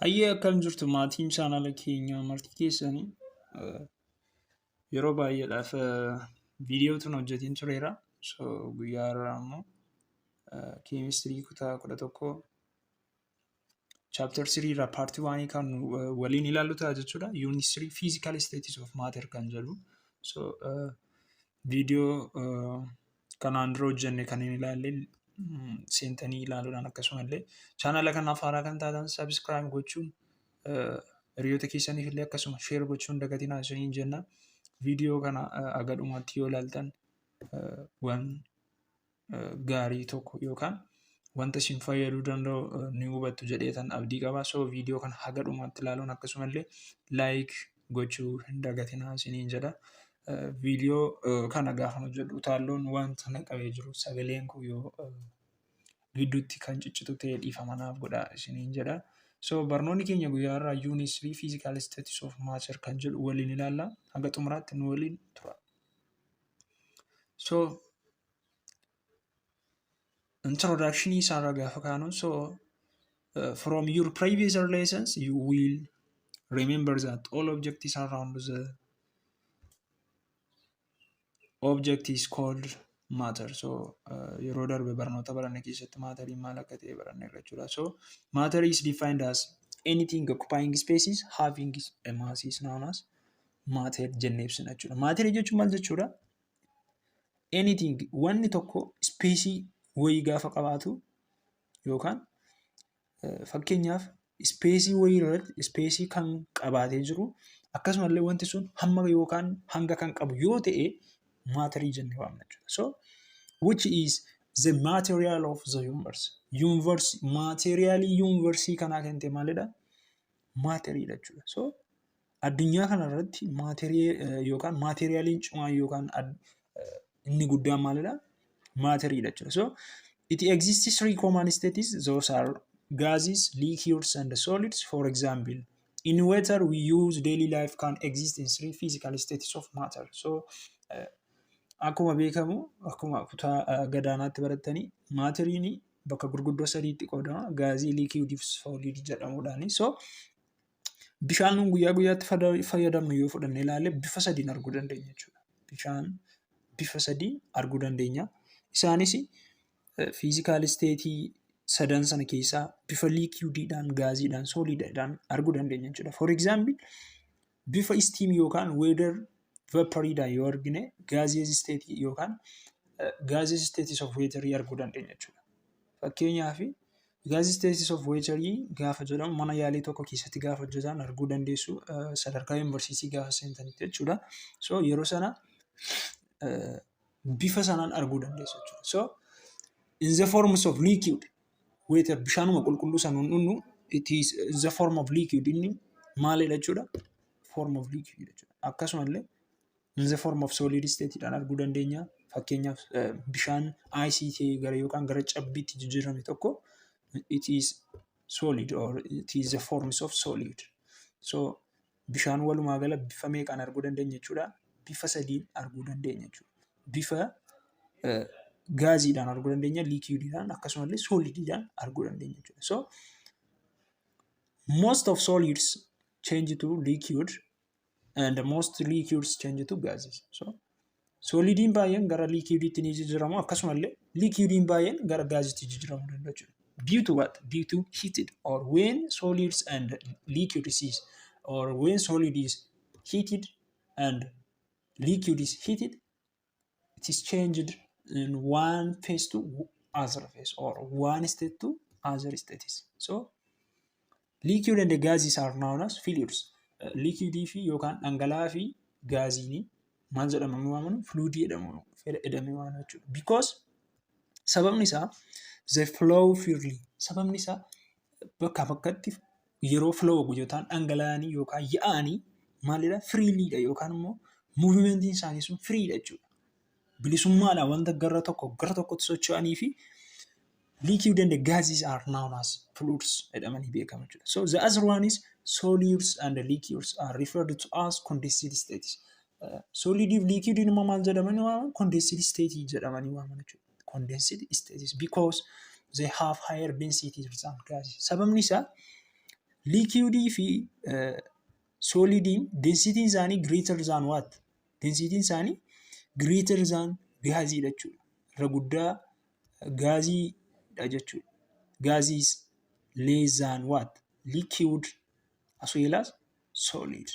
Hayyee, akkam jirtu maatiin chaanala keenyaa marti keessanii? Yeroo baay'eedhaaf viidiyoo tun hojjetiin tureera. So guyyaa har'aa immoo keemistirii kutaa 11 chapter 3 irraa part 1 kan waliin ilaallu ta'a jechuudha. Unit 3, physical status of matter kan jedhu. So viidiyoo kanaan dura hojjenne kan hin ilaalle seentanii ilaaluudhaan, akkasumallee chaanala kanaaf haaraa kan taatan subscribe gochuun, hiriyoota keessaniif illee akkasuma share gochuun dagatinaa isiniin jenna. Viidiyoo kana haga dhumaatti yoo ilaaltan waan gaarii tokko yookaan wanta isin fayyaduu danda'u ni hubattu jedheetan abdii qaba. So viidiyoo kana haga dhumaatti ilaaluun akkasumallee like gochuu hin dagatinaa isiniin jedha. Viidiyoo kana gaafa hojjedhu utaalloon wanta na qabee jiru sagaleen koo yoo gidduutti kan ciccitu ta'e dhiifama naaf godhaa isiniin jedha. So barnoonni keenya guyyaa har'aa unit 3, physical status of matter kan jedhu waliin ilaalla. Haga xumuraatti nu waliin tura. So introduction isaarraa gaafa kaanu, so from your previous lessons you will remember that all objects around the object is called matter. So yeroo darbe barnoota baranne keessatti maateriin maal akka ta'e baranneerra jechuudha. So matter is defined as anything occupying spaces having a mass is known as matter jennee ibsina jechuudha. Matter jechuun maal jechuudha? Anything, wanni tokko space wayii gaafa qabaatu yookaan fakkeenyaaf space wayii irratti space kan qabaatee jiru, akkasumallee wanti sun hamma yookaan hanga kan qabu yoo ta'e maatarii jennee waamna jechuudha. So which is the material of the universe. Universe, maateriyaalii yuunivarsii kanaa kan ta'e maalidha? Maateriidha jechuudha. So addunyaa kanarratti maaterii yookaan maateriyaaliin cimaan yookaan inni guddaan maalidha? Maateriidha jechuudha. So it exists three common states. Those are gases, liquids and solids. For example, in water we use daily life can exist in three physical states of matter. So akkuma beekamu, akkuma kutaa gadaanaatti barattanii, maateriin bakka gurguddoo sadiitti qoodama. Gaazii, liquidii fi solidii jedhamuudhaani. So bishaan nuun guyyaa guyyaatti fayyadamnu yoo fudhanne ilaalle bifa sadiin arguu dandeenya jechuudha. Bishaan bifa sadiin arguu dandeenya. Isaanis physical state sadan sana keessaa bifa liquidiidhaan, gaaziidhaan, solidiidhaan arguu dandeenya jechuudha. For example, bifa steam yookaan water vaporiidhaan yoo argine gaseous state yookaan gaseous states of water arguu dandeenya jechuudha. Fakkeenyaaf, gaseous states of water gaafa jedhamu mana yaalii tokko keessatti gaafa hojjetan arguu dandeessu, sadarkaa yuunivarsiitii gaafa seentanitti jechuudha. So yeroo sana bifa sanaan arguu dandeessu jechuudha. So in the forms of liquid water, bishaanuma qulqulluu sana dhugnu, it is the form of liquid, inni maalidha jechuudha? Form of liquid jechuudha. Akkasumallee in the form of solid state dhaan arguu dandeenya. Fakkeenyaaf, bishaan ice ta'e gara yookaan gara cabbiitti jijjiirame tokko, it is solid or it is the forms of solid. So bishaan walumaa gala bifa meeqaan arguu dandeenya jechuudha? Bifa sadiin arguu dandeenya jechuudha. Bifa gaaziidhaan arguu dandeenya, liquidiidhaan, akkasumallee solidiidhaan arguu dandeenya jechuudha. So most of solids change to liquid and most liquids change to gases. So solidiin baay'een gara liquidiitti ni jijjiiramu, akkasumallee liquidiin baay'een gara gaaziitti jijjiiramuu danda'u jechuudha. Due to what? Due to heated or when solids and liquids is or when solid is heated and liquid is heated, it is changed in one phase to other phase or one state to other states. So liquid and the gases are known as fluids. Liquidii fi yookaan dhangala'aa fi gaaziin maal jedhamanii waamamu? Fluidii jedhamee waamamu jechuudha. Because, sababni isaa, they flow freely. Sababni isaa bakkaa bakkatti yeroo flow yookaan dhangala'anii yookaan yaa'anii maalidha? Freelyidha yookaan immoo movementiin isaanii sun freedha jechuudha. Bilisummaadhaan wanta gara tokko gara tokkotti socho'anii fi liquid and the gases are known as fluids jedhamanii beekamu jechuudha. So the other one is solids and the liquids are referred to as condensed states. Solidii fi liquidiin immoo maal jedhamanii waamamu? Condensed state jedhamanii waamamu jechuudha. Condensed states because they have higher density than gases. Sababni isaa Liquidii fi solidiin densitiin isaanii greater than what? Densitiin isaanii greater than gaaziidha jechuudha. Irra guddaa gaaziidha jechuudha. Gas is less than what? Liquid as well as solid.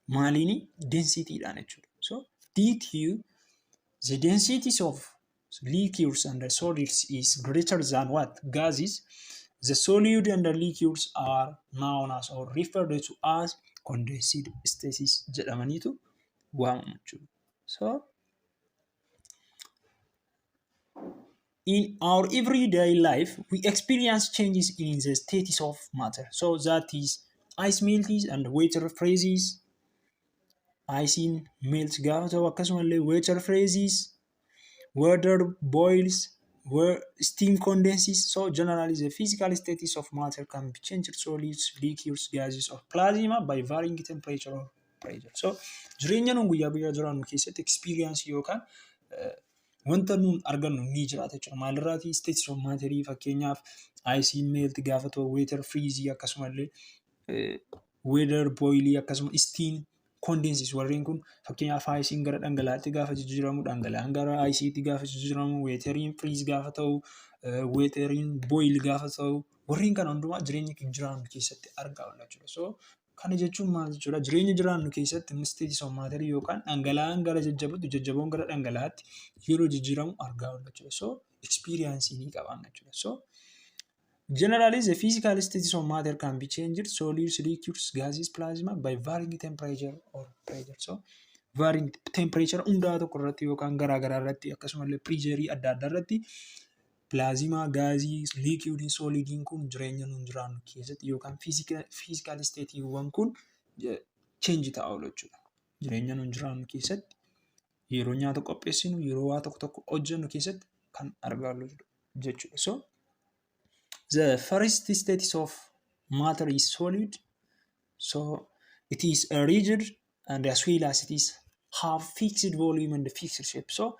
Maaliini? Densitiidhaan jechuudha. So due to the densities of liquids and the solids is greater than what? Gases. The solid and the liquids are known as or referred to as condensed states jedhamaniitu waamamu jechuudha. So in our everyday life, we experience changes in the status of matter. So that is ice melts and water freezes. Icing melts gaafa ta'u, akkasumallee water freezes, water boils, where steam condenses. So generally, the physical status of matter can be changed: solids, liquids, gases or plasma by varying temperature or pressure. So jireenya nuun guyyaa guyyaa jiraannu keessatti experience yookaan wanta nuun argannu ni jiraata jechuudha. Maalirraatii? Status of matter, fakkeenyaaf ice melt gaafa ta'u, water freeze, akkasumallee water boil, akkasuma steam condenses. Warreen kun, fakkeenyaaf, iceiin gara dhangala'aatti gaafa jijjiiramu, dhangala'aan gara iceiitti gaafa jijjiiramu, wateriin freeze gaafa ta'u, wateriin boil gaafa ta'u, warreen kana hundumaa jireenya jiraannu keessatti argaa oolla jechuudha. So kana jechuun maal jechuudha? Jireenya jiraannu keessatti status of matter yookaan dhangala'aan gara jajjabootti, jajjaboon gara dhangala'aatti yeroo jijjiiramu argaa oolla jechuudha. So experience ni qabaanna jechuudha. So generally, the physical status of matter can be changed: solids, liquids, gases, plasma by varying temperature or pressure. So varying temperature hundaa tokko irratti yookaan garaa garaa irratti, akkasumallee pressureii adda addaa irratti, plasma, gaazii, liquidiin, solidiin kun jireenya nuun jiraannu keessatti yookaan physical stateiiwwan kun change ta'aa oolu jechuudha. Jireenya nuun jiraannu keessatti yeroo nyaata qopheessinu, yeroo waa tokko tokko hojjennu keessatti kan argaa oollu jechuudha. So the first status of matter is solid. So it is a rigid and as well as it is have fixed volume and fixed shape. So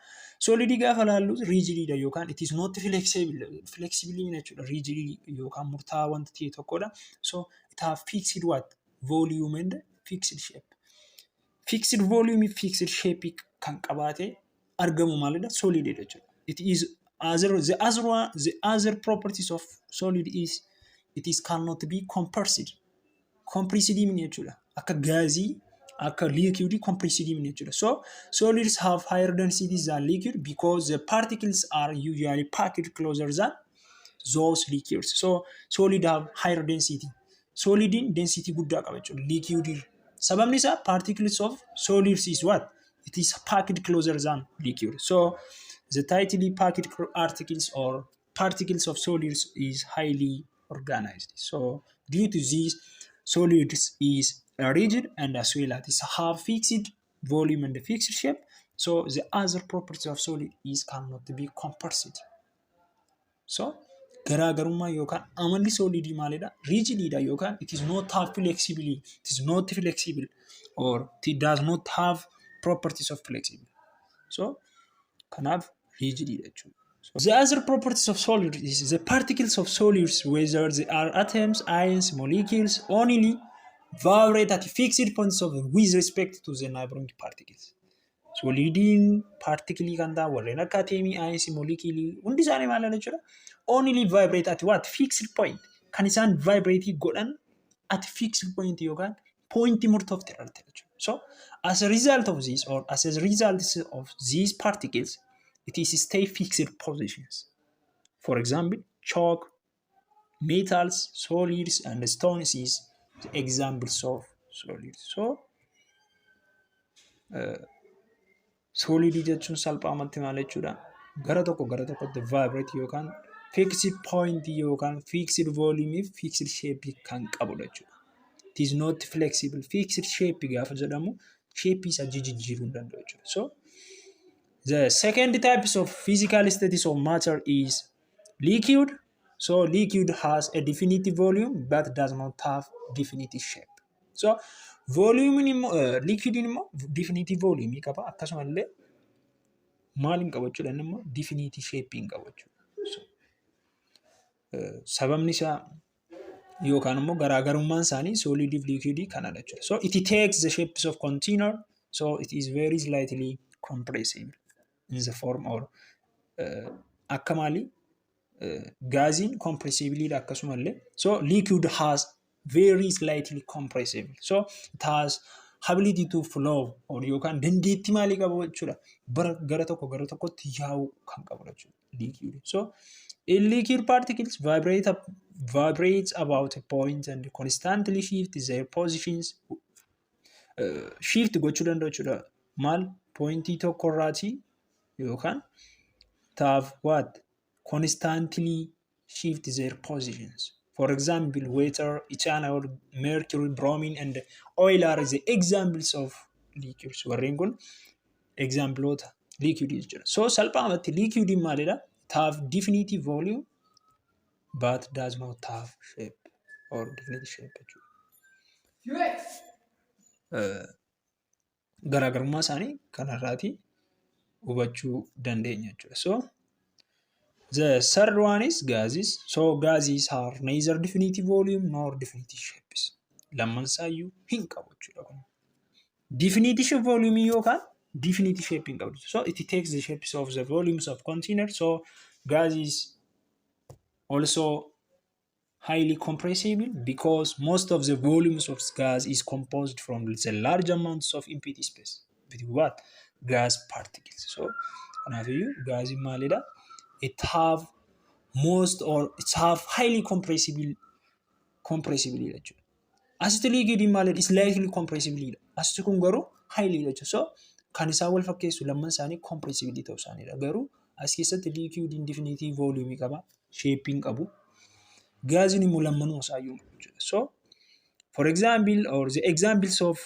solidii gaafa laallu rigididha yookaan it is not flexible. Flexible jechuudha. Rigid yookaan murtaa'aa wanta ta'e tokkodha. So it have fixed what? Volume and fixed shape. Fixed volume, fixed shape kan qabaate argamu maalidha? Solididha jechuudha. It is other the other one, the other properties of solid is it is cannot be compressed. Compressed jechuudha. Akka gaazii, akka liquid compressed jechuudha. So solids have higher densities than liquid because the particles are usually packed closer than those liquids. So solid have higher density. Solidiin density guddaa qaba jechuudha liquid. Sababni isaa particles of solids is what? It is packed closer than liquid. So the tightly packed articles or particles of solids is highly organized. So due to this, solids is rigid and as well as have fixed volume and fixed shape. So the other property of solid is cannot be compressed. So garaagarummaa yookaan amalli solidii maalidha? Rigididha yookaan it is not have flexibility. It is not flexible or it does not have properties of flexible. So kanaaf rigididha jechuudha. So the other properties of solid is the particles of solids, whether they are atoms, ions, molecules, only vibrate at fixed points of with respect to the neighboring particles. Solidiin particleii kan ta'an warreen akka atomii, ionsii, moleculeii hundi isaanii maal jechuudha? Only vibrate at what? Fixed point. Kan isaan vibrate godhan at fixed point yookaan pointii murtoofte irratti jechuudha. So as a result of this or as a result of these particles, it is stay fixed positions. For example, chalk, metals, solids and stones is the examples of solids. So solidii jechuun salphaamatti maal jechuudha? Gara tokko gara tokkotti vibrate yookaan fixed point yookaan fixed volume fi fixed shape kan qabudha jechuudha. It is not flexible. Fixed shape gaafa jedhamu shape isaa jijjiiruu hin danda'u jechuudha. So the second types of physical status of matter is liquid. So liquid has a definite volume but does not have definite shape. So volume immoo, liquid immoo definite volume qaba, akkasumallee maal hin qabu jechuudha? Inni immoo definite shape hin qabu jechuudha. So, sababni isaa Yookaan immoo garaagarummaan isaanii solidii fi liquidii kanadha jechuudha. So it takes the shapes of container, so it is very slightly compressible in the form or akka maali gaaziin compressibleidha akkasumallee. So liquid has very slightly compressible. So it has ability to flow or yookaan dandeettii maalii qabu jechuudha. Bara gara tokko gara tokkotti yaa'uu kan qabu jechuudha liquid. So in liquid, particles vibrate about a point and constantly shift their positions. Shift gochuu danda'u jechuudha. Maal pointii tokkorraatii yookaan taaf what constantly shift their positions. For example, water, ethanol, mercury, bromine and oil are the examples of liquids. Warreen kun exampleota liquid jechuudha. So salphaamatti liquidiin maalidha? It have definite volume but does not have shape or definite shape jechuudha. Garaagarummaa isaanii kanarraatii hubachuu dandeenya jechuudha. So the third one is gases. So gases are neither definitive volume nor definitive shapes. Lamman isaayyuu hin qabu jechuudha kun. Definitive volume yookaan definitive shape hin qabu. So it takes the shapes of the volumes of container. So gas is also highly compressible because most of the volumes of gas is composed from the large amounts of empty space with what? Gas particles. So kanaafiyyuu gaasiin maalidha? It have most or it have highly compressible jechuudha. Asitti liquidiin maalidha? Slightly compressible dha. Asitti kun garuu highly jechuudha. So kan isaan wal fakkeessu lamman isaanii compressible ta'uu isaaniidha. Garuu as keessatti liquidiin definitive volume qaba, shape qabu. Gaaziin immoo lammanuu isaayyuu jechuudha. So for example or the examples of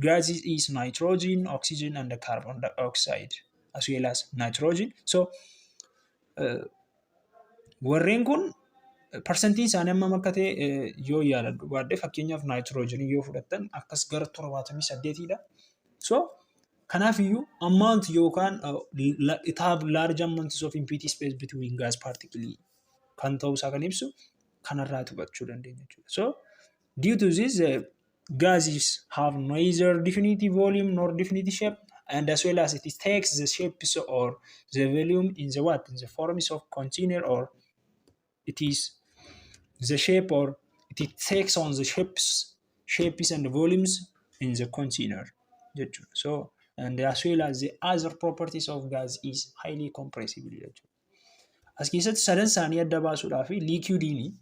gases is nitrogen, oxygen and carbon dioxide as well as nitrogen. So warreen kun percentiin isaanii hammam akka ta'e yoo yaadadhu baadhee, fakkeenyaaf nitrogenii yoo fudhattan akkas gara 78dha. So kanaafiyyuu amount yookaan it have large amounts of empty space between gas particle kan ta'uu isaa kan ibsu kanarraa hubachuu dandeenya jechuudha. So due to this, gases have neither definitive volume nor definitive shape, and as well as it takes the shapes or the volume in the what, in the forms of container, or it is the shape or it takes on the shapes and volumes in the container jechuudha. So and as well as the other properties of gas is highly compressible jechuudha. As keessatti sadan isaanii adda baasuudhaaf liquidiin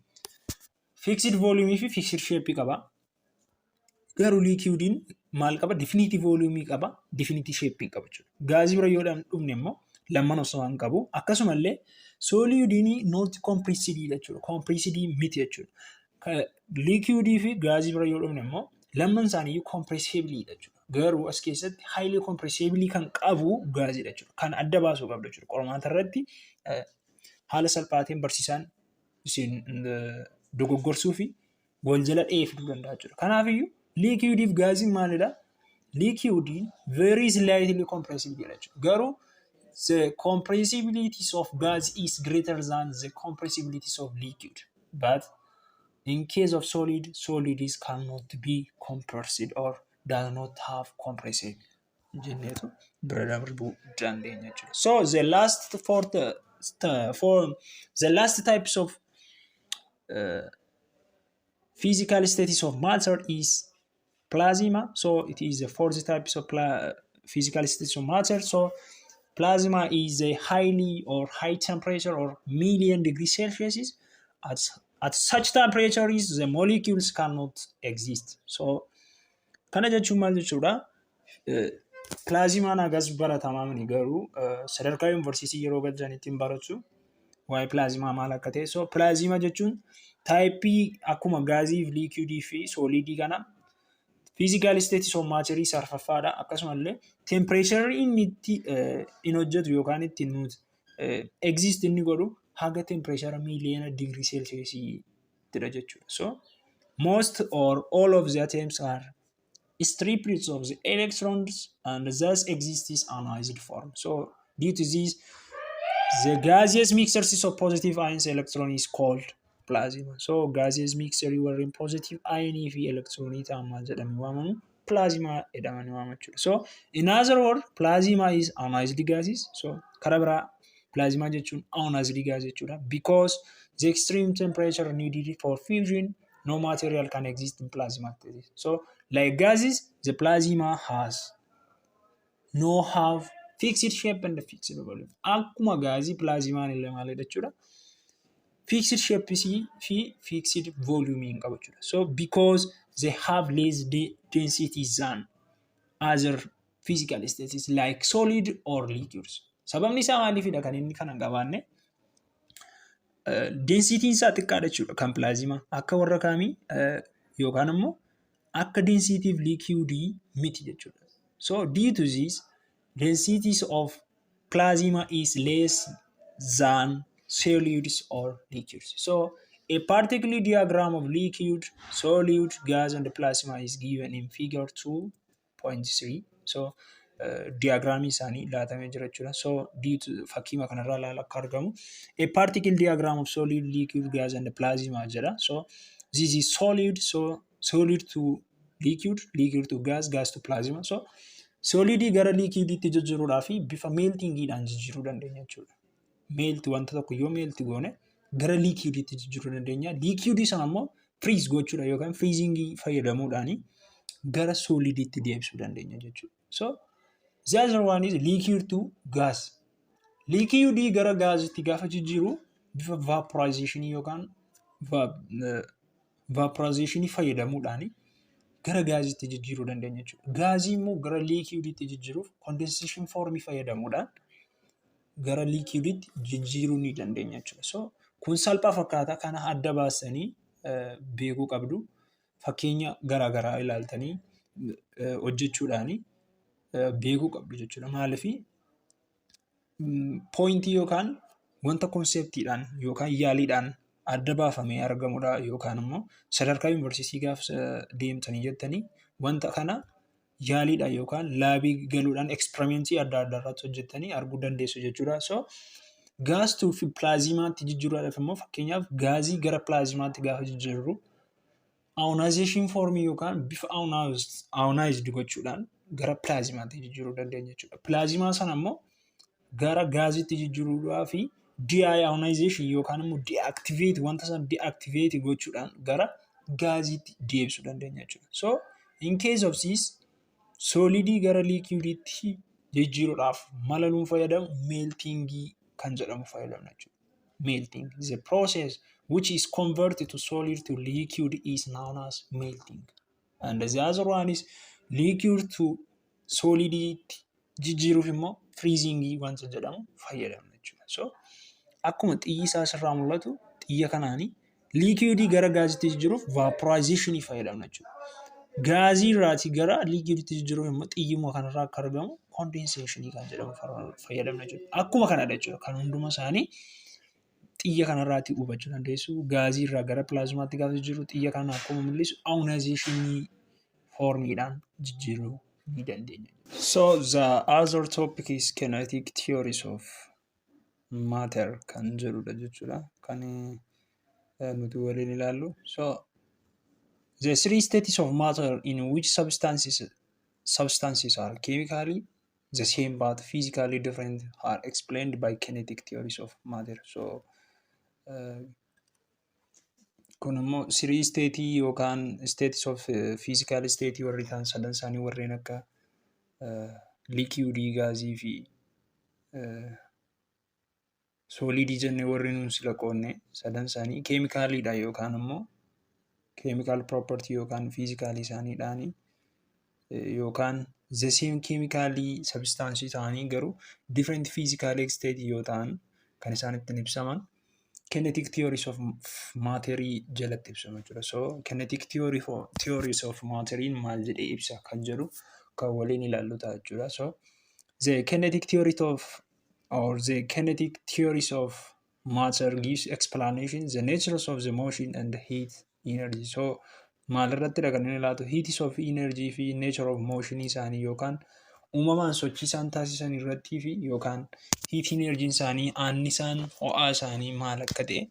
fixed volume fi fixed shape qaba. Garuu liquidiin maal qaba? Definitive volume qaba, definitive shape qaba jechuudha. Gaazii bira yoo dhufne immoo lamman osoo hin qabu. Akkasumallee solidiin not compressible jechuudha. Compressible miti jechuudha. Liquidii fi gaazii bira yoo dhufne immoo lamman isaaniiyyuu compressible jechuudha. Garuu as keessatti highly compressible kan qabu gaaziidha jechuudha. Kan adda baasuu qabdu jechuudha. Qormaata irratti haala salphaatiin barsiisaan isin dogoggorsuu fi wal jala dha'ee fiduu danda'a jechuudha. Kanaafiyyuu liquidii fi gaaziin maalidha? Liquidiin very slightly compressible jechuudha. Garuu the compressibilities of gas is greater than the compressibilities of liquid. But in case of solid, solids cannot be compressed or does not have compressible jenneetu bira darbuu dandeenya jechuudha. So the last for the last types of physical status of matter is plasma. So it is the fourth types of physical status of matter. So plasma is a highly or high temperature or million degrees Celsius. At such temperatures, the molecules cannot exist. So kana jechuun maal jechuudha? Plasmaan hagas baratamaa miti, garuu sadarkaa yuunivarsiitii yeroo galchanitti hin baratu waa'ee plasma maal akka ta'e. So plasma jechuun typeii akkuma gaazii, liquidii fi solidii kana physical status of matterii arfaffaadha. Akkasumallee temperatureri inni itti in hojjetu yookaan ittiin nuti exist inni godhu haga temperature miiliyoona digirii seelsiyeesiittidha jechuudha. So most or all of the atoms are stripped of the electrons and thus exists in ionized form. So due to this, the gaseous mixtures of positive ions electron is called Plasma. So gaseous mixture warreen positive ionii fi electronii ta'an maal jedhamanii waamamu? Plasma jedhamanii waamamu jechuudha. So in other word, plasma is ionized gases. So karaa biraa plasma jechuun ionized gas jechuudha. Because the extreme temperature needed for fusion, no material can exist in plasma. So like gases, the plasma has no have fixed shape and fixed volume. Akkuma gaazii plasmaan illee maalidha jechuudha? Fixed shape fi fixed volume hin qabu jechuudha. So because they have less density than other physical states like solid or liquids. Sababni isaa maaliifidha kan inni kana hin qabaanne? Densityn isaa xiqqaadha jechuudha kan plasma. Akka warra kaamii yookaan immoo akka density of liquidii miti jechuudha. So due to this, densities of plasma is less than solids or liquids. So a particle diagram of liquid, solid, gas and plasma is given in figure 2.3. So diagramii isaanii laatamee jira jechuudha. So due to fakkiima kanarraa ilaala akka argamu a particle diagram of solid, liquid, gas and plasma jedha. So this is solid, so solid to liquid, liquid to gas, gas to plasma. So solidii gara liquidiitti jijjiiruudhaa fi bifa meltingiidhaan jijjiiruu dandeenya jechuudha. Melt wanta tokko yoo melt goone gara liquidiitti jijjiiruu dandeenya. Liquidii sana immoo freeze gochuudha yookaan freezingii fayyadamuudhaan gara solidiitti deebisuu dandeenya jechuudha. So the other one is liquid to gas. Liquidii gara gaazitti gaafa jijjiiru bifa vaporization yookaan vaporization fayyadamuudhaan gara gaaziitti jijjiiruu dandeenya jechuudha. Gaazii immoo gara liquidiitti jijjiiruuf condensation formii fayyadamuudhaan gara liquidiitti jijjiiruu ni dandeenya jechuudha. So kun salphaa fakkaata, kana adda baasanii beekuu qabdu. Fakkeenya garaa garaa ilaaltanii hojjechuudhaan beekuu qabdu jechuudha. Maaliif, pointii yookaan wanta conceptiidhaan yookaan yaaliidhaan adda baafamee argamudha, yookaan immoo sadarkaa yuunivarsiitii gaafa deemtanii jettanii wanta kana yaaliidhaan yookaan labii galuudhaan experimentii adda addaa irratti hojjettanii arguu dandeessu jechuudha. So gas to fi plasmaatti jijjiiruudhaaf immoo, fakkeenyaaf, gaazii gara plasmaatti gaafa jijjiirru ionization formii yookaan bifa ionized gochuudhaan gara plasmaatti jijjiiruu dandeenya jechuudha. Plasma sana immoo gara gaaziitti jijjiiruudhaaf deionization yookaan immoo deactivate, wanta sana deactivate gochuudhaan gara gaaziitti deebisuu dandeenya jechuudha. So in case of this, solidii gara liquidiitti jijjiiruudhaaf mala nuun fayyadamu meltingii kan jedhamu fayyadamna jechuudha. Melting, the process which is converted to solid to liquid, is known as melting. And the other one is liquid to solidiitti jijjiiruuf immoo freezingii wanta jedhamu fayyadamna jechuudha. So akkuma xiyyi isaa asirraa mul'atu, xiyya kanaanii liquidii gara gaaziitti jijjiiruuf vaporizationii fayyadamna jechuudha. Gaazii irraatii gara liquidiitti jijjiiruuf immoo xiyyuma kanarraa akka argamu condensationii kan jedhamu fayyadamna jechuudha. Akkuma kanadha jechuudha. Kan hunduma isaanii xiyya kanarraatii hubachuu dandeessu. Gaazii irraa gara plasmaatti gaafa jijjiirru xiyya kana akkuma mul'isu ionizationii formiidhaan jijjiiruu ni dandeenya. So the other topic is kinetic theories of matter kan jedhudha jechuudha. Kan nuti waliin ilaallu. So the three states of matter in which substances are chemically the same but physically different are explained by kinetic theories of matter. So kun immoo three state yookaan states of physical state warri ta'an sadan isaanii warreen akka liquidii, gaazii fi solidii jennee warri nuun sila qoodne sadan isaanii chemicaliidha yookaan immoo chemical property yookaan physicalii isaaniidhaani yookaan the same chemicalii substance ta'anii garuu different physical state yoo ta'an kan isaan ittiin ibsaman kinetic theories of matter jalatti ibsama jechuudha. So kinetic theories of matter maal jedhee ibsa kan jedhu kan waliin ilaallu ta'a jechuudha. So the kinetic theory of or the kinetic theories of matter gives explanation the natures of the motion and the heat energy. So maal irrattidha kan inni ilaatu? Heat of energy fi nature of motion isaanii yookaan uumamaan sochii isaan taasisan irrattii fi yookaan heat energy isaanii, annisaan ho'aa isaanii maal akka ta'e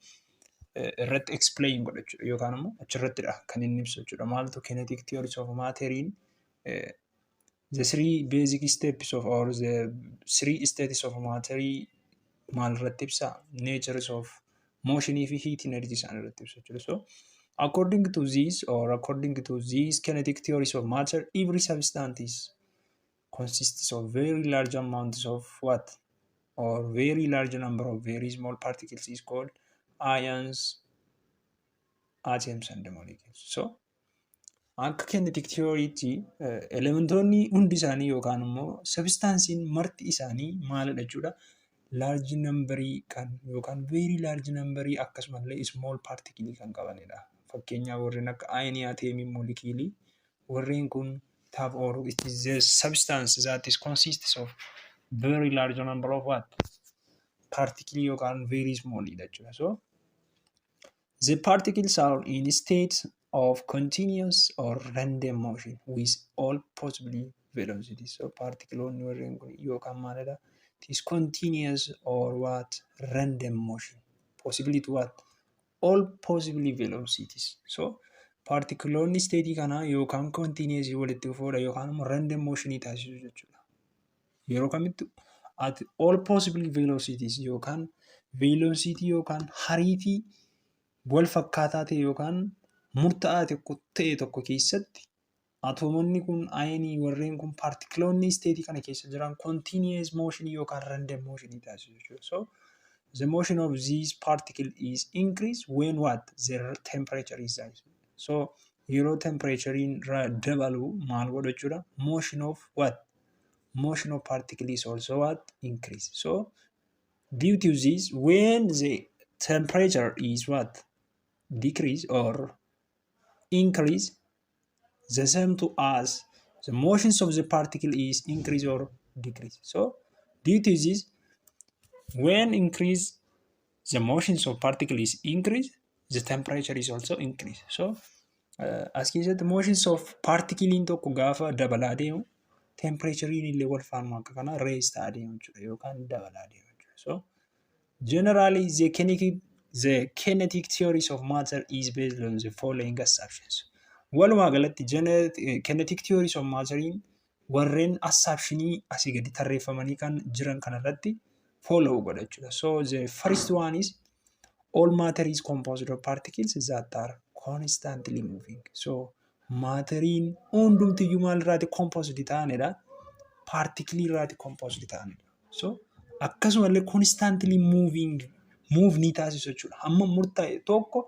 irratti explain godha jechuudha yookaan immoo achirrattidha kan inni ibsu jechuudha. Maaltu kinetic theories of matteriin the three basic steps of or the three states of matter maal irratti ibsa? Natures of motionii fi heat energy isaan irratti ibsa jechuudha. So according to this or according to these kinetic theories of matter, every substance is consists of very large amounts of what? Or very large number of very small particles is called ions, atoms and molecules. So akka kinetic theorytti elementoonni hundi isaanii yookaan immoo substanceiin marti isaanii maalidha jechuudha? Large numberii kan yookaan very large numberii akkasumallee small particle kan qabanidha. Fakkeenyaaf warreen akka ionii, atomii, moleculeii warreen kun have or it is the substance that is consists of very large number of what? Particle yookaan very small dha jechuudha. So the particles are in state of continuous or random motion with all possible velocities. So particleoonni warreen kun yookaan maalidha? It is continuous or what? Random motion. Possibility what? All possible velocities. So particleoonni stateii kanaa yookaan continuous walitti fufuudha yookaan immoo random motionii taasisu jechuudha. Yeroo kamitti? At all possible velocities yookaan velocity yookaan hariitii wal fakkaataa ta'e yookaan murtaa'aa ta'e tokko keessatti atoomonni kun, ionii warreen kun, particleoonni stateii kana keessa jiran continuous motion yookaan random motion taasisu jechuudha. So the motion of these particle is increased when what? Their temperature is rise. So yeroo temperaturein dabalu maal godha jechuudha? Motion of what? Motion of particle is also what? Increase. So due to this, when the temperature is what? Decrease or increase, the same to as the motions of the particle is increase or decrease. So due to this, when increase the motions of particle is increase, the temperature is also increase. So as keessatti motions of particlein tokko gaafa dabalaa deemu temperaturein illee wal faanuma akka kana raise ta'aa deemu jechuudha yookaan dabalaa deemu jechuudha. So generally the kinetic theories of matter is based on the following assumptions. Walumaa galatti kinetic theories of matteriin warreen assumptionii asii gadi tarreeffamanii kan jiran kanarratti follow godha jechuudha. So the first one is all matter is composed of particles that are constantly moving. So matteriin hundumtiyyuu maal irraati composed ta'anidha? Particleii irraati composed ta'anidha. So akkasumallee constantly moving, move ni taasisu jechuudha. Hamma murtaa'e tokko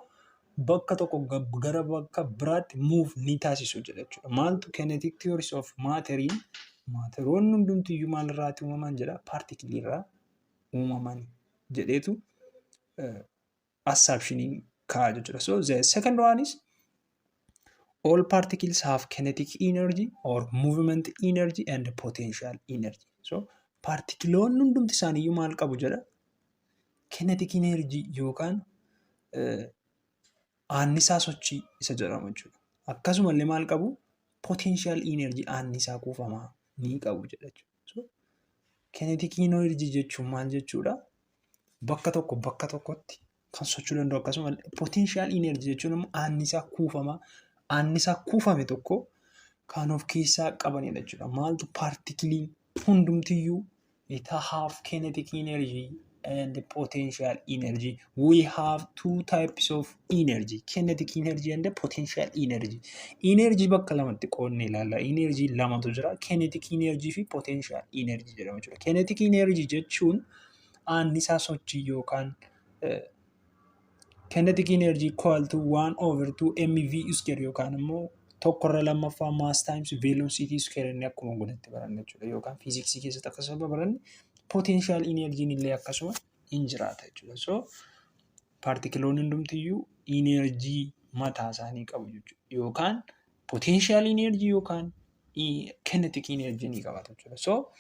bakka tokko gara bakka biraatti move ni taasisu jechuudha. Maaltu kinetic theories of matteriin matteroonni hundumtiyyuu maal irraati uumaman jedha? Particleii irraa uumaman jedheetu assumptionii kaa'a jechuudha. So the second one is all particles have kinetic energy or movement energy and potential energy. So particleoonni hundumti isaaniiyyuu maal qabu jedha? Kinetic energy yookaan annisaa sochii isa jedhamu jechuudha. Akkasumallee maal qabu? Potential energy, annisaa kuufamaa ni qabu jedha jechuudha. So kinetic energy jechuun maal jechuudha? Bakka tokko bakka tokkotti kan socho'uu danda'u, akkasumallee potential energy jechuun immoo annisaa kuufamaa, annisaa kuufame tokko kan of keessaa qabanidha jechuudha. Maaltu? Particleiin hundumtiyyuu it have kinetic energy and potential energy. We have two types of energy, kinetic energy and potential energy. Energy bakka lamatti qoodnee ilaalla. Energy lamatu jira, kinetic energy fi potential energy jedhama jechuudha. Kinetic energy jechuun annisaa sochii yookaan kinetic energy equal to 1 over 2 mv square yookaan immoo tokkorra lammaffaa mass times velocity square inni akkuma godhatti baranne jechuudha. Yookaan fiiziksii keessatti akkasuma baranne, potential energy illee akkasuma hin jiraata jechuudha. So particleoonni hundumtiyyuu energy mataa isaanii qabu jechuudha. Yookaan potential energy yookaan kinetic energy ni qabaatu jechuudha. So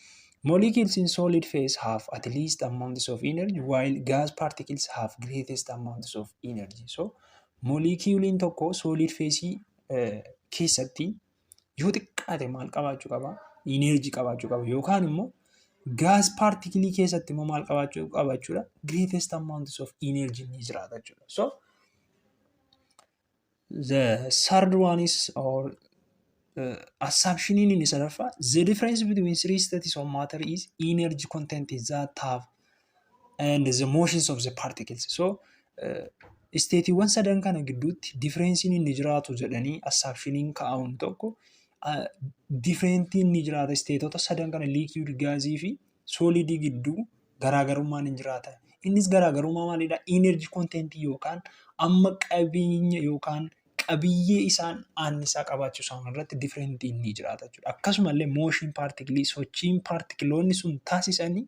molecules in solid phase have at least amounts of energy, while gas particles have greatest amounts of energy. So moleculein tokko solid phase keessatti yoo xiqqaate maal qabaachuu qaba? Energy qabaachuu qaba. Yookaan immoo gas particleii keessatti immoo maal qabaachuu qaba jechuudha? Greatest amounts of energy ni jiraata jechuudha. So The third one is or assumption inni sadaffaa, the difference between three states of matter is energy content that have and the motions of the particles. So stateiiwwan sadan kana gidduutti differenceiin inni jiraatu jedhanii assumptioniin kaa'amu tokko, differentiin inni jiraata stateota sadan kana, liquid, gaazii fi solidii gidduu garaagarummaan hin jiraata. Innis garaagarummaa maalidha? Energy content yookaan amma qabeenya yookaan qabiyyee isaan annisaa qabaachuu isaan irratti differentiin ni jiraata jechuudha. Akkasumallee motion particleii, sochiin particleoonni sun taasisanii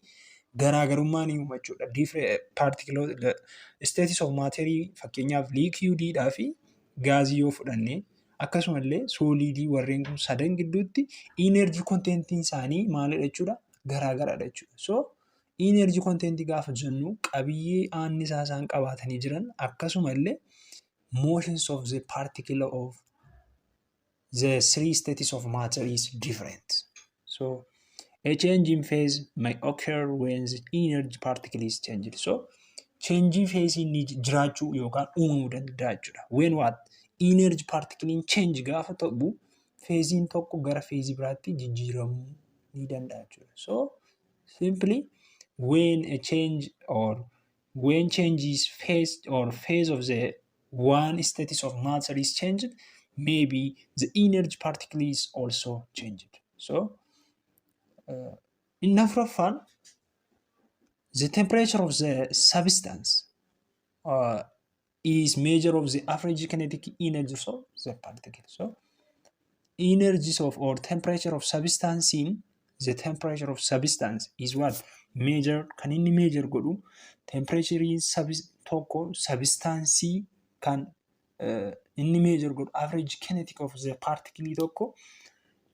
garaagarummaa ni uuma jechuudha. Particleoota states of matterii, fakkeenyaaf liquidiidhaa fi gaazii yoo fudhanne, akkasumallee solidii, warreen kun sadan gidduutti energy contentiin isaanii maalidha jechuudha? Garaagaradha jechuudha. So energy contentii gaafa jennu qabiyyee annisaa isaan qabaatanii jiran, akkasumallee motions of the particle of the three states of matter is different. So a change in phase may occur when the energy particle is changed. So change in phase inni jiraachuu yookaan uumamuu danda'a jechuudha. When what? Energy particle change gaafa ta'u, phaseiin tokko gara phaseii biraatti jijjiiramuu ni danda'a jechuudha. So simply when a change or when change is phase or phase of the one status of matter is changed, maybe the energy particle is also changed. So inni afuraffaan, the temperature of the substance is measure of the average kinetic energy of the particle. So energies of or temperature of substance in the temperature of substance is what measure, kan inni measure godhu temperature tokko substance kan inni measure godhu average kinetic of the particle tokko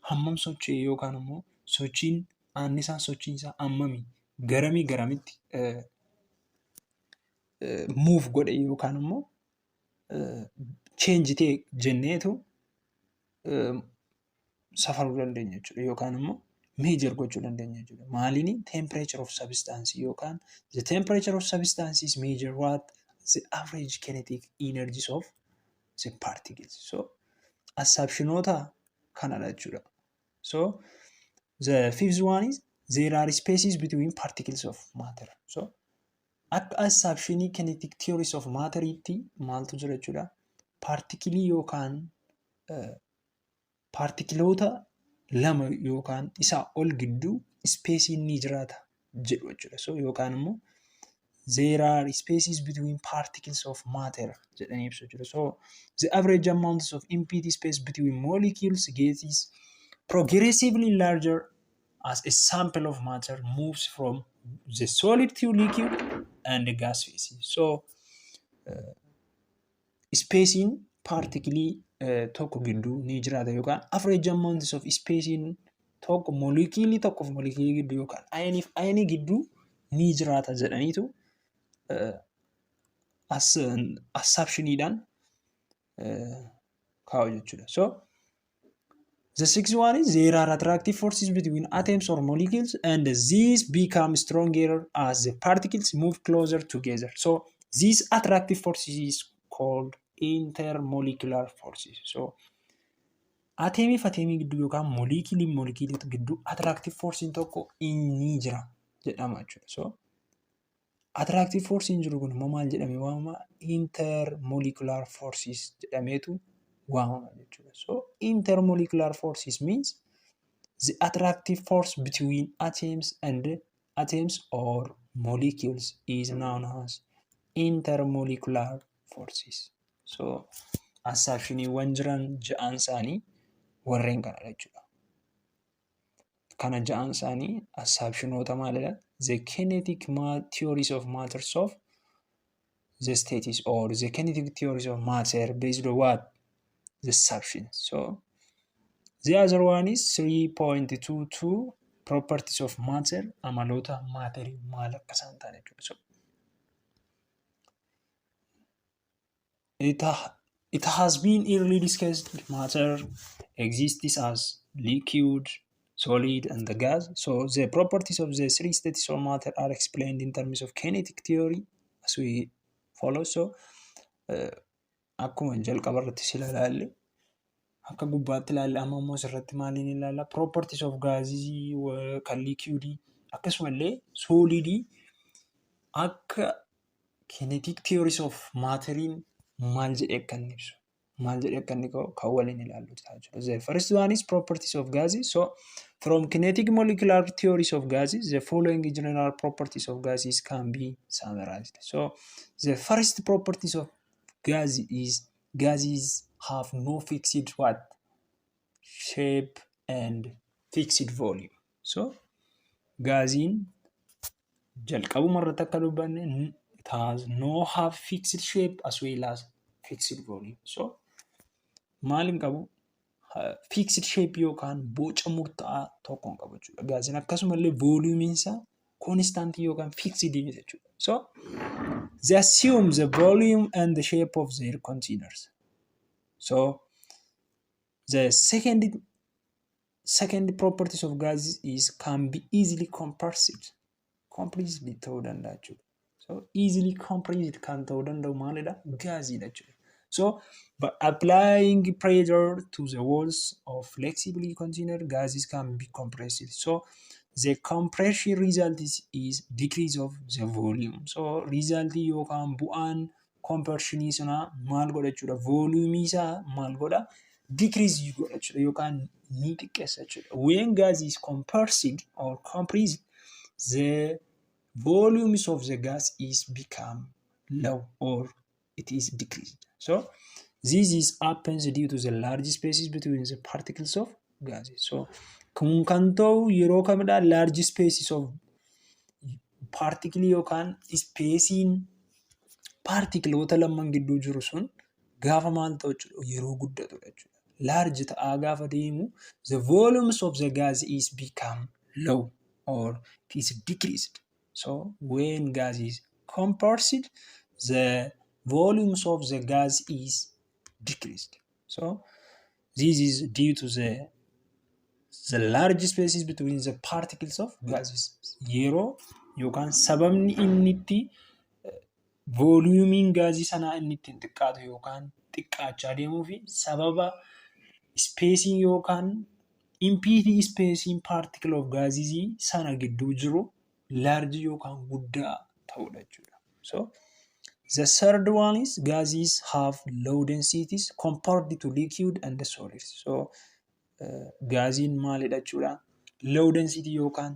hammam socho'e yookaan immoo sochiin annisaan sochiin isaa hammami, garamii garamitti move godhe yookaan immoo change ta'e jenneetu safaruu dandeenya jechuudha yookaan immoo measure gochuu dandeenya jechuudha. Maaliini? Temperature of substance yookaan the temperature of substance is measure what? The average kinetic energies of the particles. So assumptionoota kanadha jechuudha. So the fifth one is there are spaces between particles of matter. So akka assumptionii kinetic theories of matteriitti maaltu jira jechuudha? Particleii yookaan particleoota lama yookaan isaa ol gidduu spaceiin ni jiraata jedhu jechuudha. So yookaan immoo there are spaces between particles of matter jedhanii ibsu jechuudha. So the average amounts of empty space between molecules gets progressively larger as a sample of matter moves from the solid to liquid and the gas phase. So spaceiin particleii tokko gidduu ni jiraata yookaan average amounts of spaceiin tokko moleculeii tokkoof moleculeii gidduu yookaan ioniif ionii gidduu ni jiraata jedhaniitu assumptioniidhaan kaa'u jechuudha. So the sixth one is there are attractive forces between atoms or molecules, and these become stronger as the particles move closer together. So these attractive forces is called intermolecular forces. So atomii fi atomii gidduu yookaan moleculeii moleculeii gidduu attractive forcein tokko inni jira jedhama jechuudha. So attractive forcein jiru kun immoo maal jedhamee waamama? Intermolecular forces jedhameetu waamama jechuudha. So intermolecular forces means the attractive force between atoms and atoms or molecules is known as intermolecular forces. So assumptioniiwwan jiran ja'aan isaanii warreen kanadha jechuudha. Kana ja'aan isaanii assumptionoota maalidha? The kinetic theories of matters of the states or the kinetic theories of matter based on what? The assumptions. So the other one is 3.22, properties of matter, amaloota matterii maal akka isaan ta'an jechuudha. So it has been early discussed matter exists as liquid, solid, and the gas. So the properties of the three states of matter are explained in terms of kinetic theory as we follow. So Akkuma jalqaba irratti sila ilaalle, akka gubbaatti ilaalle, amma immoo asirratti maaliin ilaalla? Properties of gases kan liquidii akkasumallee solidii akka kinetic theories of matteriin maal jedhee akka inni ibsu, maal jedhee akka inni kan waliin ilaallu ta'a jechuudha. The first one is properties of gases. So from kinetic molecular theories of gases, the following general properties of gases can be summarized. So the first properties of gas is gases have no fixed what? Shape and fixed volume. So gaaziin jalqabuma irratti akka dubbanne, it has no have fixed shape as well as fixed volume. So maal hin qabu? Fixed shape yookaan boca murtaa'aa tokko hin qabu jechuudha. Gaaziin akkasumallee volumiin isaa constant yookaan fixed miti jechuudha. So they assume the volume and the shape of their containers. So the second properties of gases is can be easily compressed. Compressed ta'uu danda'a jechuudha. So easily compressed kan ta'uu danda'u maalidha? Gaaziidha jechuudha. So by applying pressure to the walls of flexible container, gases can be compressed. So the compression result is decrease of the volume. So result yookaan bu'aan compressionii sanaa maal godha jechuudha? Volume isaa maal godha? Decrease godha jechuudha yookaan ni xiqqeessa jechuudha. When gas is compressed or compressed, the volumes of the gas is become low or it is decreased. So this is happens due to the large spaces between the particles of gases. So kun kan ta'u yeroo kamidha? Large spaces of particle yookaan spaceiin particleoota lamaan gidduu jiru sun gaafa maal ta'u jechuudha? Yeroo guddatudha jechuudha. Large ta'aa gaafa deemu, the volumes of the gas is become low or it is decreased. So when gas is compressed, the volumes of the gas is decreased. So this is due to the large spaces between the particles of gases. Yeroo yookaan sababni inni itti volumiin gaazii sanaa inni ittiin xiqqaatu yookaan xiqqaachaa deemuu fi sababa spaceiin yookaan empty spaceiin particle of gaasii sana gidduu jiru large yookaan guddaa ta'udha jechuudha. So the third one is gases have low densities compared to liquid and solids. So gaaziin maalidha jechuudha? Low density yookaan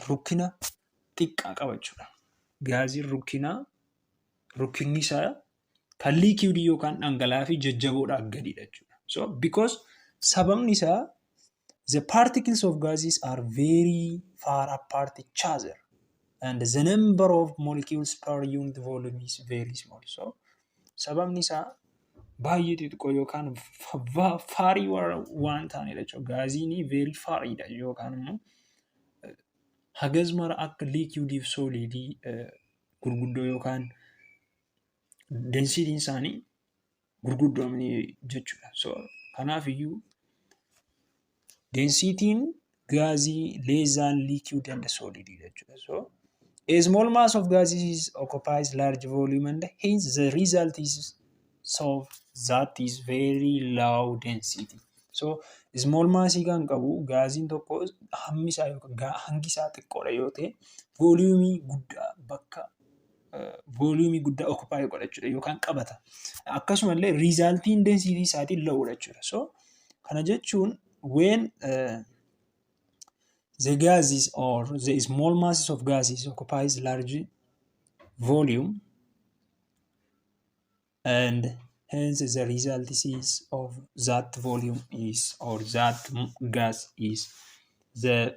rukkina xiqqaa qaba jechuudha. Gaaziin rukkinni isaa kan liquidii yookaan dhangala'aa fi jajjaboodhaa gadidha jechuudha. So because sababni isaa the particles of gases are very far apart each other and the number of molecules per unit volume is very small. So sababni isaa baay'ee xixiqqoo yookaan farii waan ta'anidha jechuudha. Gaaziin very fariidha yookaan immoo hagas mara akka liquidii fi solidii gurguddoo yookaan densityn isaanii gurguddoo jechuudha. So kanaaf iyyuu densityn gaazii less than liquid and solid jechuudha. So a small mass of gases occupies large volume and hence the result is so that is very low density. So small massii kan qabu gaaziin tokko hammi isaa yookaan hangi isaa xiqqoodha yoo ta'e, volumii guddaa bakka volumii guddaa occupy godha jechuudha yookaan qabata. Akkasumallee resultiin density isaatiin lowdha jechuudha. So kana jechuun when the gases or the small masses of gases occupies large volume and hence the result is of that volume is or that gas is the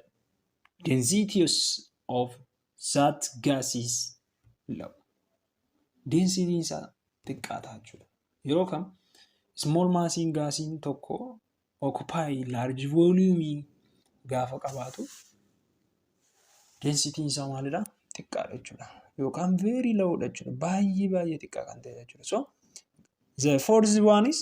density of that gas is low. Density isaa xiqqaata jechuudha. Yeroo kam small massiin gaasiin tokko occupy large volume gaafa qabaatu, densityn isaa maalidha? Xiqqaadha jechuudha. Yookaan very lowdha jechuudha. Baay'ee baay'ee xiqqaa kan ta'e jechuudha. So the fourth one is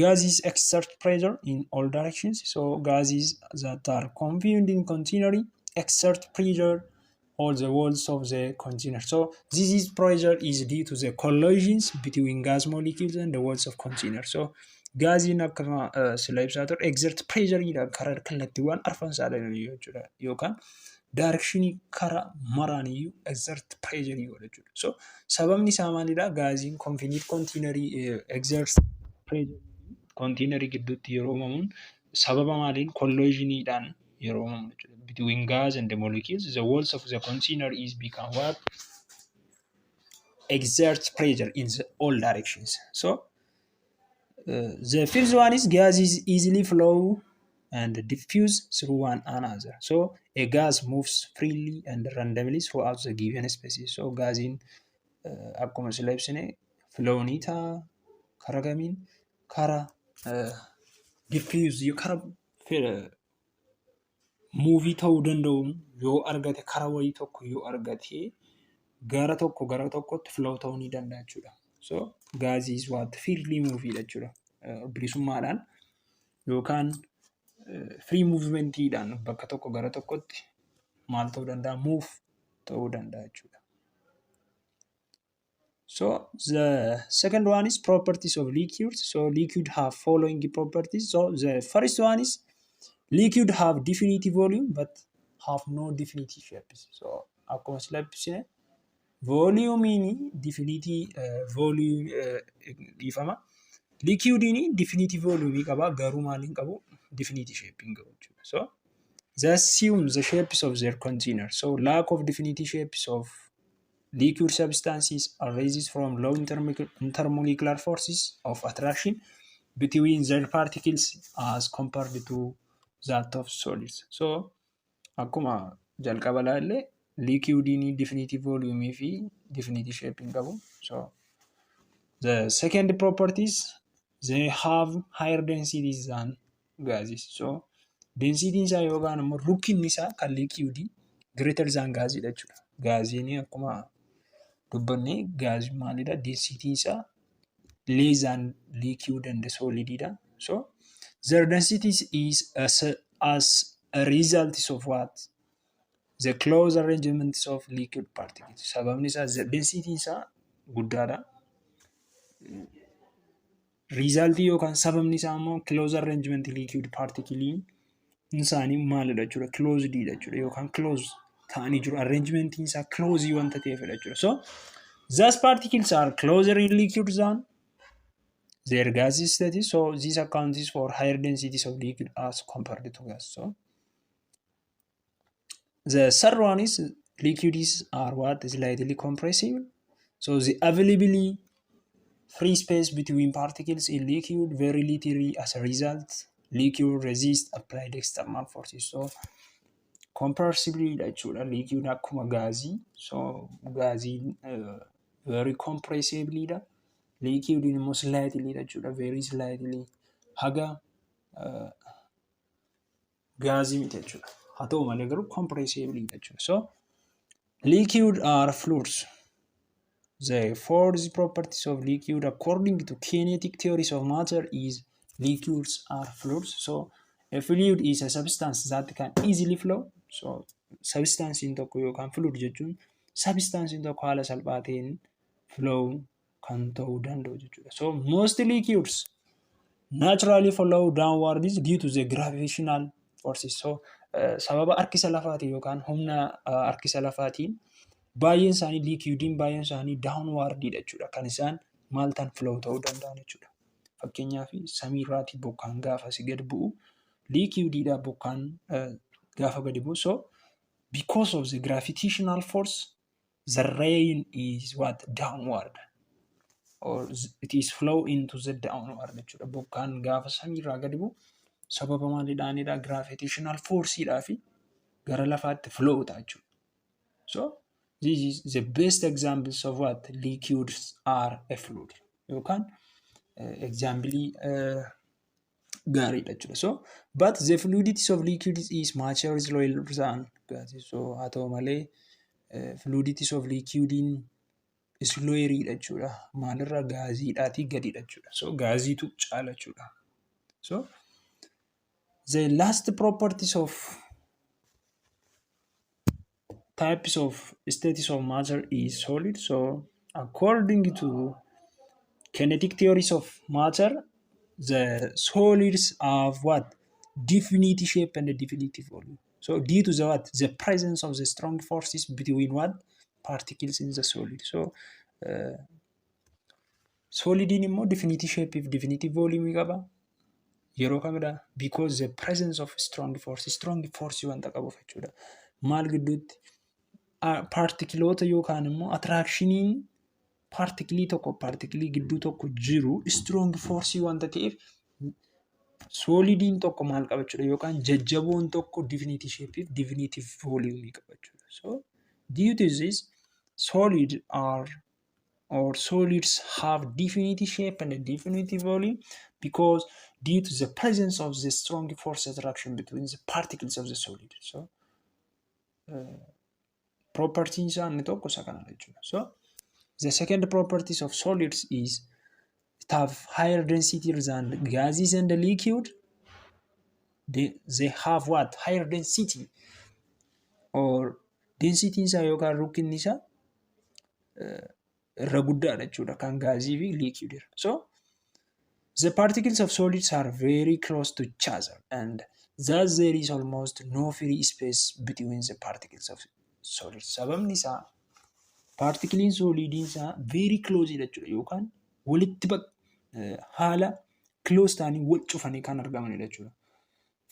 gases exert pressure in all directions. So gases that are confined in container exert pressure all the walls of the container. So this is pressure is due to the collisions between gas molecules and the walls of container. So gaaziin akkuma sila ibsaa ture exert pressure karaa kallattiiwwan arfan saadaniyyuu jechuudha, yookaan directionii karaa maraaniyyuu exert pressure godha jechuudha. So sababni isaa maalidha? Gaaziin confined containerii exert pressure containerii gidduutti yeroo uumamuun sababa maaliin? Collisioniidhaan yeroo uumamu jechuudha. Between gas and the molecules, the walls of the container is become what? Exert pressure in all directions. So the first one is gas is easily flow and diffuse through one another. So a gas moves freely and randomly throughout the given spaces. So gaaziin akkuma sila ibsine flow ni ta'a. Karaa kamiin? Karaa diffuse, karaa move ta'uu danda'u yoo argate, karaa wayii tokko yoo argate, gara tokko gara tokkotti flow ta'uu ni danda'a jechuudha. So gaazii is what? Freely move jechuudha. Bilisummaadhaan yookaan free movementiidhaan bakka tokko gara tokkotti maal ta'uu danda'a? Move ta'uu danda'a jechuudha. So the second one is properties of liquids. So liquid have following properties. So the first one is liquid have definite volume but have no definite shapes. So akkuma sila ibsine volumiin definite volume, dhiifama. Liquidiin definite volume qaba, garuu maal hin qabu? Definite shape hin qabu jechuudha. So they assume the shapes of their container. So lack of definite shapes of liquid substances arises from low intermolecular forces of attraction between their particles as compared to that of solids. So akkuma jalqaba ilaalle liquidiin definite volume fi definite shape hin qabu. So the second properties, they have higher densities than gases. So densitiin isaa yookaan immoo rukkinni isaa kan liquidii greater than gaasiidha jechuudha. Gaaziin akkuma dubbanne gaazii maalidha? Densitiin isaa less than liquid and solididha. So their density is as a result of what? The close arrangements of liquid particles. Sababni isaa densitiin isaa guddaadha. Resultii yookaan sababni isaa immoo close arrangement liquid particle isaanii maalidha jechuudha? Closed dha jechuudha, yookaan close ta'anii jiru. Arrangementiin isaa close wanta ta'eefidha jechuudha. So those particles are closer in liquid than their gas state. So this accounts for higher densities of liquid as compared to gas. So the third one is liquids are what? Slightly compressible. So the availability free space between particles in liquid very little. As a result, liquid resist applied external forces. So compressibly jechuudha liquid akkuma gaazii. So gaaziin very compressibly dha. Liquid immoo slightly jechuudha, very slightly, haga gaazii miti jechuudha. Haa ta'u malee garuu compressibly jechuudha. So liquid are fluids. The fourth properties of liquid according to kinetic theories of matter is liquids are fluids. So a fluid is a substance that can easily flow. So substancein tokko yookaan fluid jechuun substancein tokko haala salphaa ta'een flow kan ta'uu danda'u jechuudha. So most liquids naturally flow downwards due to the gravitational forces. So sababa harkisa lafaatiin yookaan humna harkisa lafaatiin baay'een isaanii, liquidiin baay'een isaanii downwardidha jechuudha. Kan isaan maal ta'an? Flow ta'uu danda'an jechuudha. Fakkeenyaaf samiirraatii bokkaan gaafa asii gad bu'u liquidiidha bokkaan gaafa gadi bu'u. So because of the gravitational force, the rain is what? Downward, or it is flow into the downward jechuudha. Bokkaan gaafa samiirraa gadi bu'u sababa maaliidhaanidha? Gravitational forceidhaa fi gara lafaatti flow ta'a jechuudha. So this is the best examples of what? Liquids are a fluid yookaan example gaariidha jechuudha. So but the fluidity of liquids is much slower than gases. So haa ta'u malee fluidity of liquidiin sloweriidha jechuudha. Maalirra? Gaaziidhaatii gadidha jechuudha. So gaaziitu caala jechuudha. So the last properties of types of states of matter is solid. So according to kinetic theories of matter, the solids have what? Definite shape and definite volume. So due to the what? The presence of the strong forces between what? Particles in the solid. So solidiin immoo definite shape fi definite volume qaba. Yeroo kamidha? Because the presence of strong force, strong force wanta qabuuf jechuudha. Maal gidduutti? Paartikiloota yookaan immoo attractioniin paartikilii tokko paartikilii gidduu tokko jiru strong force wanta ta'eef, solidiin tokko maal qaba jechuudha, yookaan jajjaboon tokko definite shape fi definite volume qaba jechuudha. So due to this, solid are or solids have definite shape and a definite volume because due to the presence of the strong force attraction between the particles of the solid. So property isaa inni tokko isa kanadha jechuudha. So the second properties of solids is it have higher density than gases and the liquid. They have what? Higher density, or density isaa yookaan rukkinni isaa irra guddaadha jechuudha kan gaazii fi liquid irra. So the particles of solids are very close to each other and thus there is almost no free space between the particles of solids. Sababni isaa paartikiliin solidiin isaa very close jechuudha, yookaan walitti haala close ta'anii wal cufanii kan argamanidha jechuudha.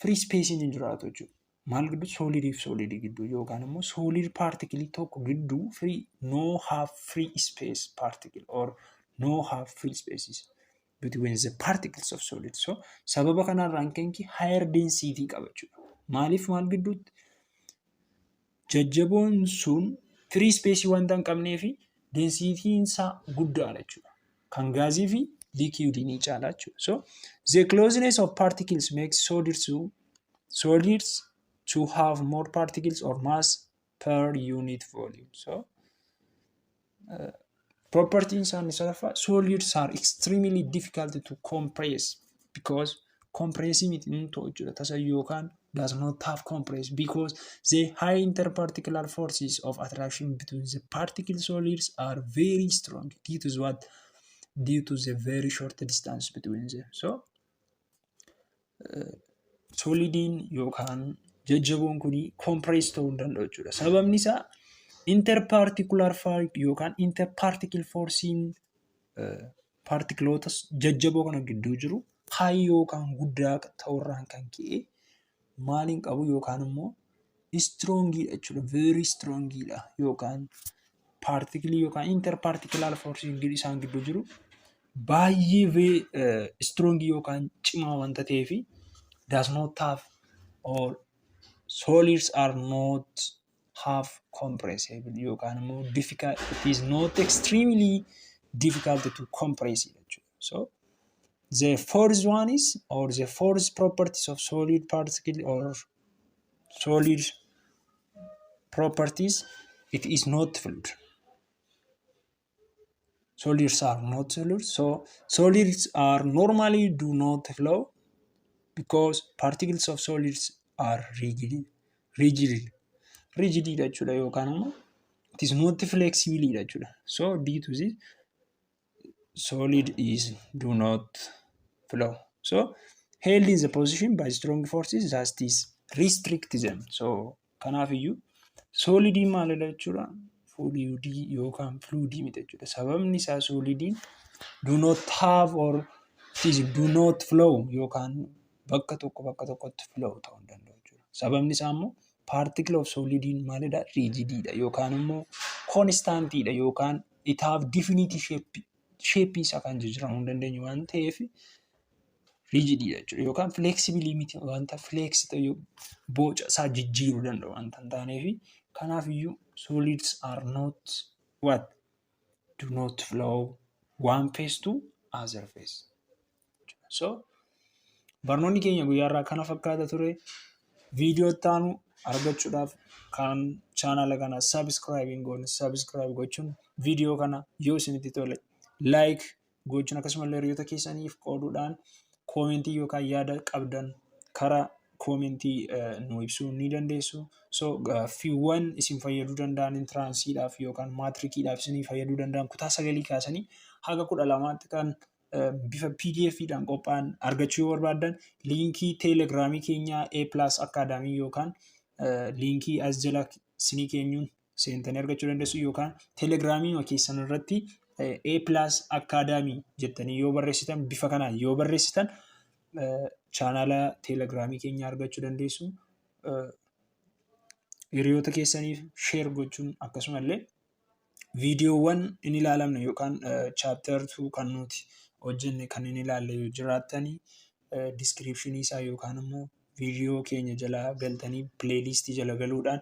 Free space hin jiraatu jechuudha. Maal gidduu? Solidii fi solidii gidduu, yookaan immoo solid particle tokko gidduu free no have free space particle or no have free spaces between the particles of solid. So sababa kanarraan kan ka'e higher density qaba jechuudha. Maaliif? Maal gidduutti? Jajjaboon sun free space wanta hin qabnee fi densityn isaa guddaadha jechuudha. Kan gaazii fi liquidii ni caala jechuudha. So the closeness of particles makes solids to have more particles or mass per unit volume. So property isaanii sadaffaa, solids are extremely difficult to compress because compressing miti hin ta'u jechuudha tasa, yookaan does not have compress because the high interparticular forces of attraction between the particle solids are very strong due to what? Due to the very short distance between them. So solidiin yookaan jajjaboon kun compress ta'uu hin danda'u jechuudha. Sababni isaa interparticular yookaan interparticle forcein paartikiloota jajjaboo kana gidduu jiru high yookaan guddaa ta'urraan kan ka'e maaliin qabu, yookaan immoo strongiidha jechuudha. Very strongiidha, yookaan paartikilii yookaan interparticular forcein isaan gidduu jiru baay'ee strongii yookaan cimaa wanta ta'eef, does not have or solids are not have compressible, yookaan immoo difficult, it is not extremely difficult to compress jechuudha. So the fourth one is, or the fourth properties of solid particle or solid properties, it is not fluid. Solids are not fluid. So solids are normally do not flow because particles of solids are rigid jechuudha, yookaan immoo it is not flexible jechuudha. So due to this, solid is do not flow. So held in the position by strong forces that is restrict them. So kanaaf iyyuu solidiin maalidha jechuudha? Fluidii yookaan fluidii miti jechuudha. Sababni isaa solidiin do not have or it is do not flow, yookaan bakka tokko bakka tokkotti flow ta'uu hin danda'u jechuudha. Sababni isaa immoo particle of solidiin maalidha? Rigidiidha yookaan immoo constantiidha, yookaan it have definite shape, shape isaa kan jijjiiramuu hin dandeenye waan ta'eef rigidiidha jechuudha. Yookaan flexible miti, wanta flex ta'e boca isaa jijjiiruu danda'u wanta hin taaneef, kanaaf iyyuu solids are not what? Do not flow one phase to other phase. So barnoonni keenya guyyaa irraa kana fakkaata ture. Viidiyoo itti aanu argachuudhaaf kan chaanala kana subscribe hin goone subscribe gochuun, viidiyoo kana yoo isinitti tole like gochuun, akkasumallee hiriyoota keessaniif qooduudhaan, commentii yookaan yaada qabdan karaa Commentii nu ibsuu ni dandeessu. So gaaffiiwwan isin fayyaduu danda'an, entranceiidhaaf yookaan maatrikiidhaaf isinii fayyaduu danda'an, kutaa 9 kaasanii haga 12tti kan bifa PDF'dhaan qophaa'an argachuu yoo barbaaddan, linkii Telegramii keenyaa A+ Academy yookaan linkii as jala isinii keenyuun seentanii argachuu dandeessu, yookaan Telegramii keessan irratti A+ Academy jettanii yoo barreessitan, bifa kanaan yoo barreessitan, channela Telegramii keenya argachuu dandeessu. Hiriyoota keessaniif share gochuun, akkasumallee viidiyoowwan hin ilaalamne yookaan chapter 2 kan nuti hojjenne kan hin ilaalle yoo jiraattanii, descriptionii isaa yookaan immoo viidiyoo keenya jala galtanii playlistii jala galuudhaan